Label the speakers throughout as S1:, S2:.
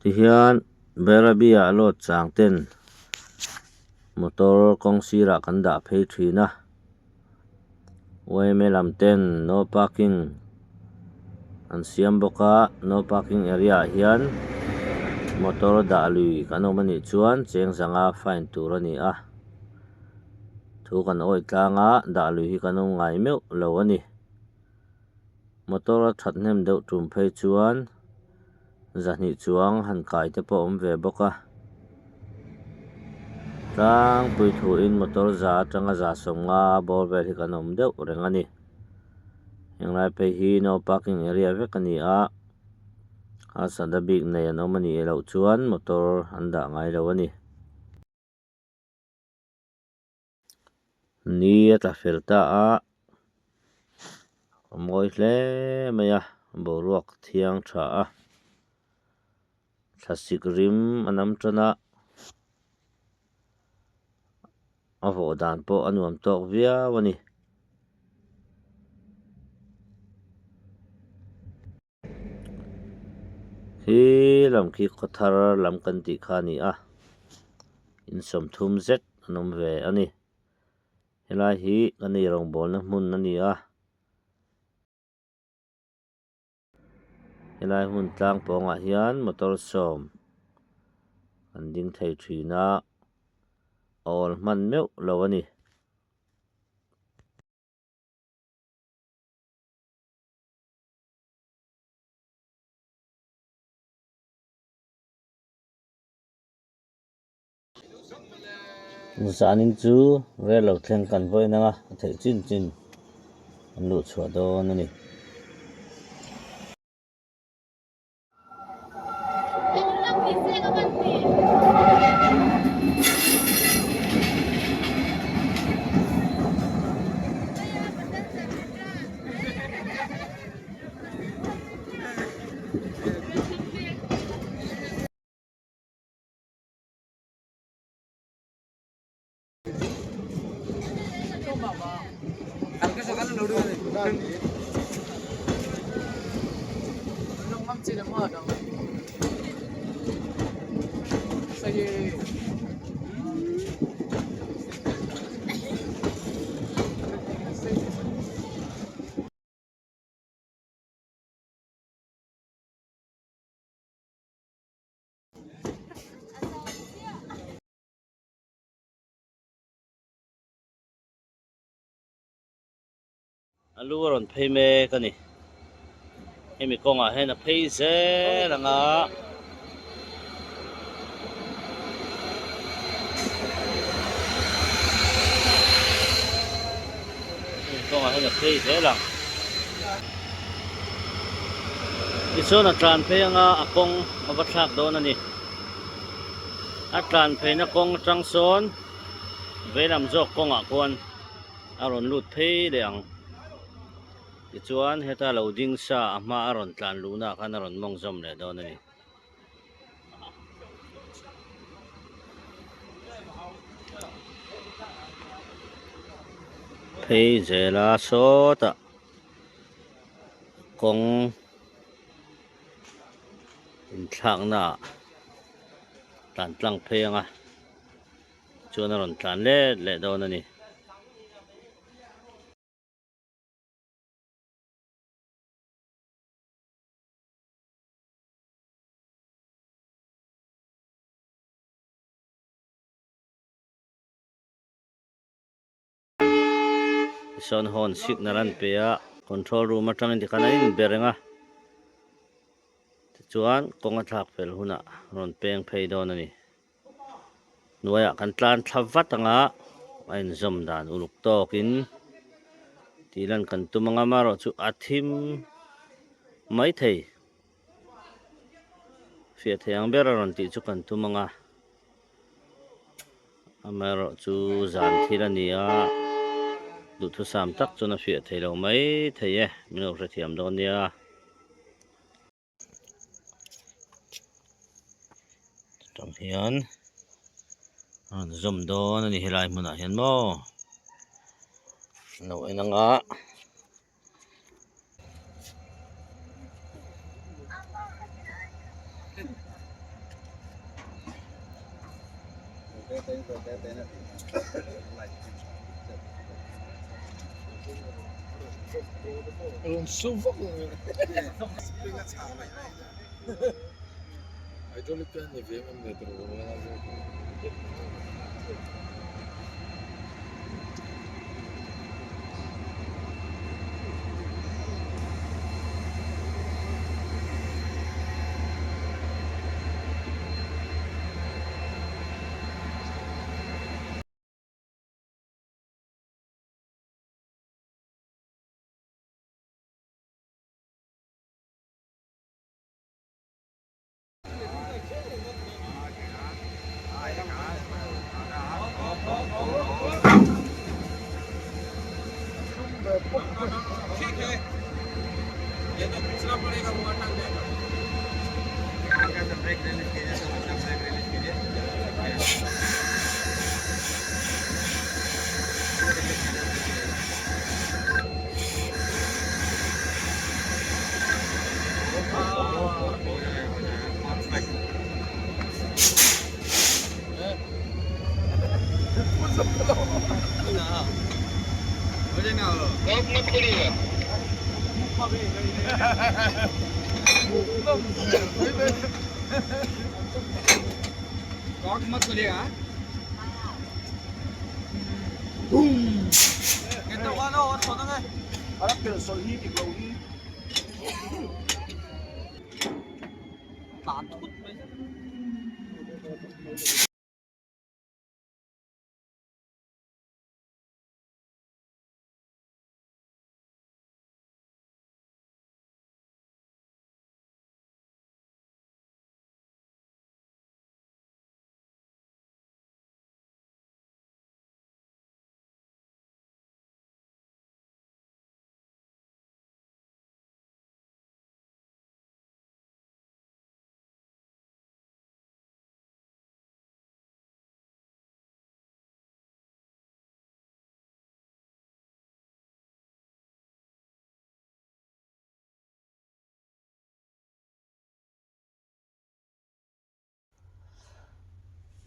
S1: Tihian Bairabi ah load chang ten motor kawng sirah kan dah phei thin a yma lam ten no parking an siam bawk a no parking area ah hian motor dah lui kan awm anih chuan cheng zanga fine tur a ni a thu kan awih tlang a dah lui hi kan awm ngai meuh lo a ni. Motor a that hnem deuh tum phei chuan zahnih chuang han kai te pawh a awm ve bawk a tlangpui thuin motor za atanga za sawmnga bawr vel hi kan awm deuh reng a ni henglai phei hi no parking area vek a ni a harsatna bik nei an awm a nih loh chuan motor an dah ngai lo a ni. Ni a tla fel ta a, a mawi hle mai a, boruak thiang tha a, thlasik rim a nam tan a, a vawh dan pawh a nuam tawk viau a ni. Khi lam khi khaw thar lam kan tih kha a ni a in sawmthum zet an awm ve a ni helai hi kan ei rawngbawlna hmun a ni a helai hmun tlang pawngah hian motor sawm an ding thei thin a a awl hman meuh lo a ni. Zanin chu rel lo thleng kan vawiin anga a theih chin chin an luh chhuah dawn a ni. A lu a rawn phei mek a ni hemi kawngah hian a phei zel ang a. Hemi kawngah hian a phei zel ang. Tichuan a tlan phei anga a kawng a va thlak dawn a ni. A tlan pheina kawng atang sawn veilam zawk kawngah khuan a rawn lut phei leh ang. Tichuan heta lo ding sa a hma a rawn tlan luhna ah khan a rawn mawng zawm leh dawn a ni. Phei zela sawtah kawng inthlakna ah tlan tlang phei ang a chuan a rawn tlan let leh dawn a ni. Tichuan horn signal an pe a control room atangin tikhan an inbe reng a tichuan kawng a thlak fel hunah rawn peng phei dawn a ni hnuaiah kan tlan thla vat ang a a inzawm dan uluk tawkin tih lan kan tum ang a amaherawhchu a thim maithei. Fiah thei ang ber a rawn tih chu kan tum ang a, amaherawh chu zan thil a ni a, duhthusam tak chuan a fiah thei lo mai thei e, min lo hrethiam dawn nia. Tang hian a rawn zawm dawn a ni helai hmunah hian maw lo en ang a.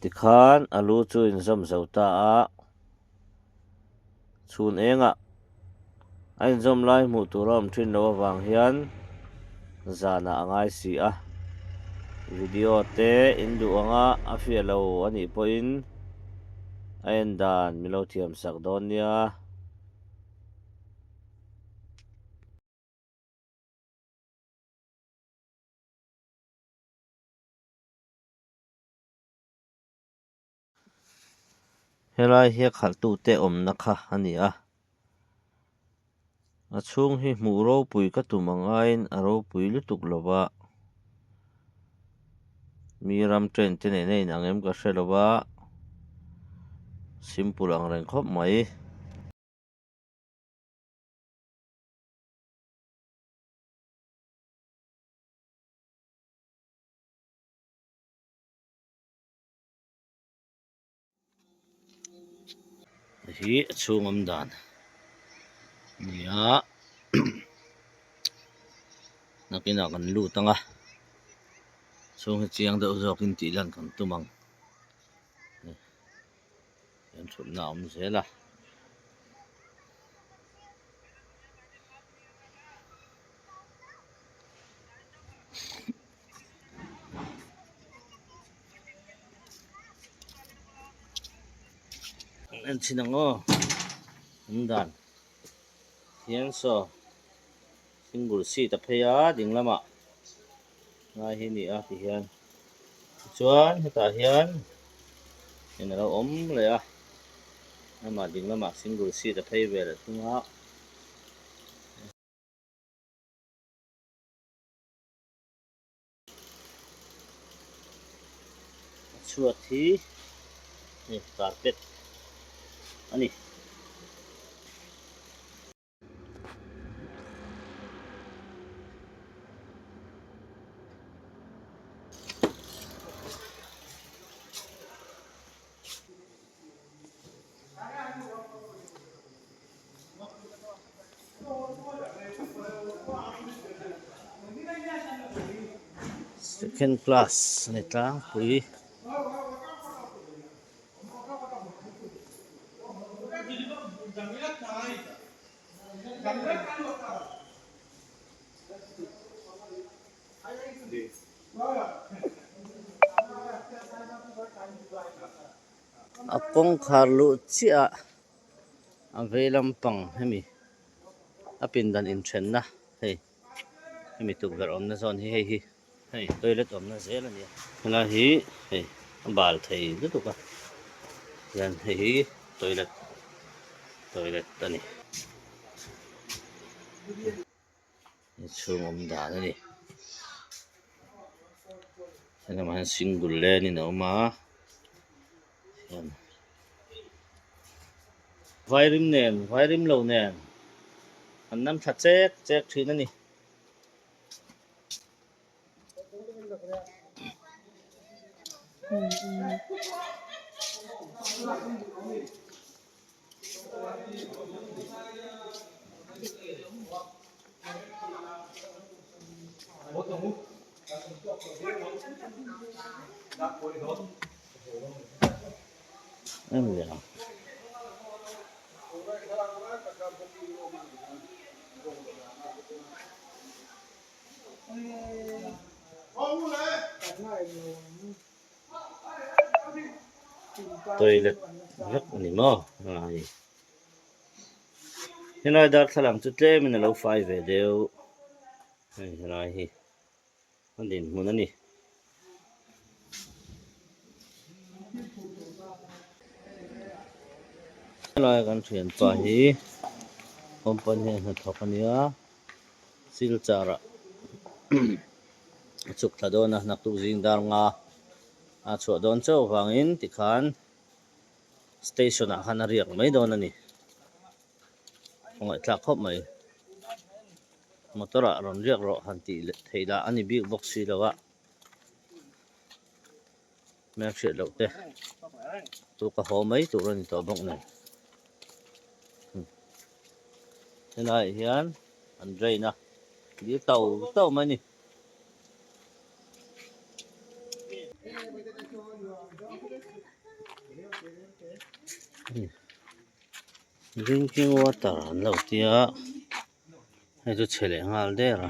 S1: Tikhan a lu chu inzawm zo ta a, chhun engah a inzawm lai hmuh tur a awm thin loh avang hian zanah a ngai si a. Video te in duh anga a fiah lo a nih pawhin a en dan min lo thiam sak dawn nia. Helai hi a khalhtute awmna kha a ni a, a chhung hi hmuh ropui ka tum ang aiin a ropui lutuk lo va, mi ram train te nena inang em ka hre lo va, simple ang reng khawp mai. Hi a chhung awm dan a ni a nakinah kan lut ang a chhung hi chiang deuh zawkin tih lan kan tum ang hian thutna a awm zel a. En chhin ang aw an dan hian saw single seat a phei a ding lamah lai hi a ni a ti hian tichuan hetah hian in a lo awm leh a amah ding lamah single seat a phei ve leh thung a. A chhuat hi hei carpet a ni. Second class a ni tlangpui. A kawngkhar luh chiah ah a vei lampang hemi a pindan inthenna hei hemi tukverh awmna zawn hi hei hi hei toilet awmna zel a ni a helai hi hei a bal thei lutuk a hian hei hi toilet toilet a ni. Inchhung awm dan a ni helamah hian single lane in a awm a hian vairim nen vairim lo nen an nam thla chek chek thin a ni. Toilet vek a ni maw helai helai darthlalang chu tlemin a lo fai ve deuh hei helai hi a dinhmun a ni. Helai kan thianpa hi company hian hnathawk a nia silchar ah a chhuk thla dawn a naktuk zing dar nga a chhuah dawn chauh avangin tikhan station ah khan a riak mai dawn a ni a ngaihthlak khawp mai motor ah rawn riak rawh han tih leh theih lah a ni bik bawk si lo a hmelhriat loh te chu ka haw mai tur a ni tawh bawk nen helaiah hian an drain a dil tau tau mai a ni. Drinking water an lo tia hei chu chhe leh nghal der a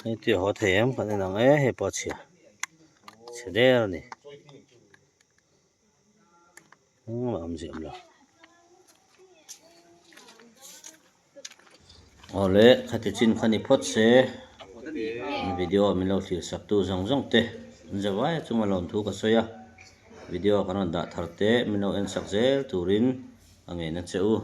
S1: hei tui a haw thei em kan en ang e hei pawh a chhia chhe der a ni engmah awm ziah lo. Awle khati chin kha ni phawt se video min lo thlir sak tu zawng zawng te an zavai a chunga lawmthu ka sawi a video kan rawn dah thar te min lo en sak zel turin a ngeina che u.